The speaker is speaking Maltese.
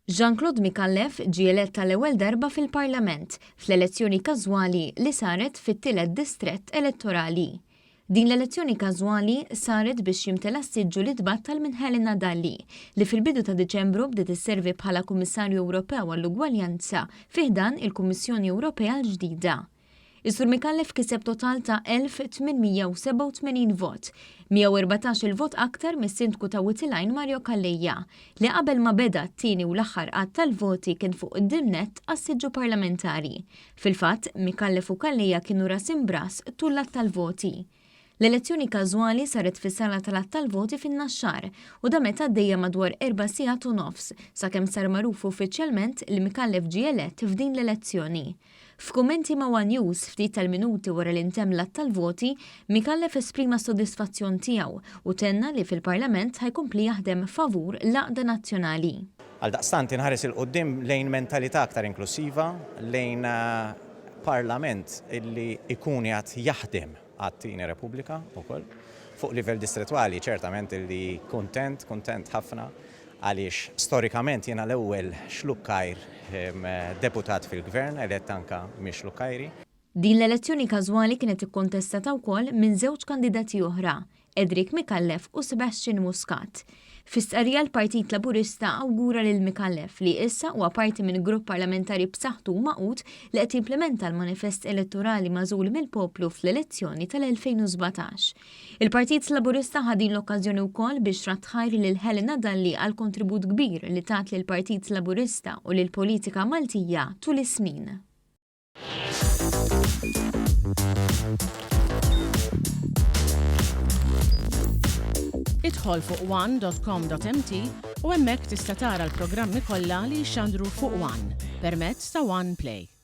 Jean Claude Micallef ġie elett għall-ewwel darba fil-Parlament fl-elezzjoni każwali li saret fit-tielet distrett elettorali. Din l-elezzjoni każwali saret biex jimtela s-siġġu li tbattal minn Helena Dalli, li fil-bidu ta' Diċembru bdiet isservi bħala Kummissarju Ewropew għall-Ugwaljanza fi ħdan il-Kummissjoni Ewropea l-ġdida. Is-Sur Micallef kiseb total ta' 1,887 vot, 114 il-vot aktar mis-Sindku ta' Wied il-Għajn Mario Calleja, li qabel ma beda t-tieni u l-aħħar għadd tal-voti kien fuq quddiem nett għas-siġġu parlamentari. Fil-fatt, Micallef u Calleja kienu ras imb'ras tul l-għadd tal-voti. L-elezzjoni każwali saret fis-sala tal-għadd tal-voti fin-Naxxar u damet għaddejja madwar erba' sigħat u nofs sakemm sar magħruf uffiċjalment li Micallef ġie elett f'din l-elezzjoni. F'kummenti ma' one News ftit tal-minuti wara li ntemm l-għadd tal-voti, Micallef esprima s-sodisfazzjon tiegħu u tenna li fil-Parlament ħa jkompli jaħdem favur l-għaqda nazzjonali. Għaldaqstant inħares 'il quddiem lejn mentalità aktar inklussiva, lejn Parlament li jkun qiegħed jaħdem għat-tieni Repubblika wkoll. Fuq livell distrettwali ċertament li kuntent, kuntent ħafna għaliex storikament jiena l-ewwel Xlukkajr deputat fil-Gvern elett anke mix-Xlukkajri. Din l-elezzjoni każwali kienet ikkontestata wkoll minn żewġ kandidati oħra, Edric Micallef u Sebastian Muscat. Fi stqarrija l-Partit Laburista awgura lil Micallef li issa huwa parti minn grupp parlamentari b'saħħtu u magħqud li qed jimplimenta l-manifest elettorali magħżul mill-poplu fl-elezzjoni tal-2017. Il-Partit Laburista ħa din l-okkażjoni wkoll biex radd ħajr lil Helena Dalli għall-kontribut kbir li tat lill-Partit Laburista u lill-politika Maltija tul is-snin. Idħol fuq one.com.mt u hemmhekk tista' tara l-programmi kollha li jixxandru fuq One permezz ta' One Play.